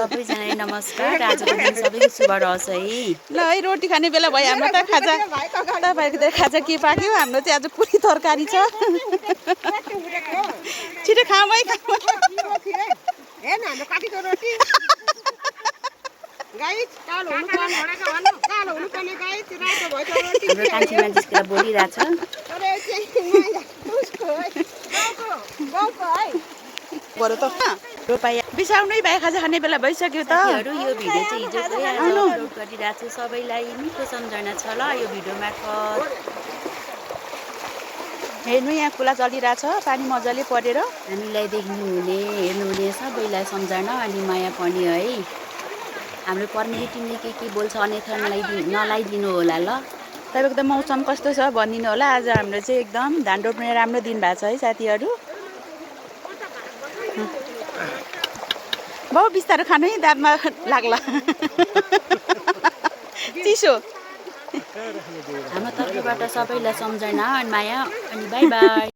सबैजनालाई नमस्कार। आजको दिन सबैको शुभ रहोस् है। ल है रोटी खाने बेला भयो हाम्रो त खाजा तपाईँको त खाजा के पाक्यो हाम्रो चाहिँ आज पुरी तरकारी छ छिटो खाऊ है हाम्रो कान्छी मान्छेतिर बोलिरहेछ। बरु त रोपाइया बिसाउनै भए खाजा खाने बेला भइसक्यो त साथीहरू यो भिडियो चाहिँ हिजोकै आज अपलोड गरिरहेको छु। सबैलाई मिठो सम्झना छ ल यो भिडियो मार्फत। हेर्नु यहाँ खुला चलिरहेछ पानी मजाले परेर हामीलाई देख्नुहुने हेर्नुहुने सबैलाई सम्झना अनि माया पनि है। हाम्रो पर्ने टिमले के बोल्छ अन्यथा नलाइदिनु होला ल। तपाईँको त मौसम कस्तो छ भनिदिनु होला। आज हाम्रो चाहिँ एकदम धान रोप्ने राम्रो दिन भएको छ है साथीहरू। बाउ बिस्तारो खानु है दाबमा लाग्ला चिसो। हाम्रो तर्फबाट सबैलाई सम्झना अनि माया अनि बाई बाई।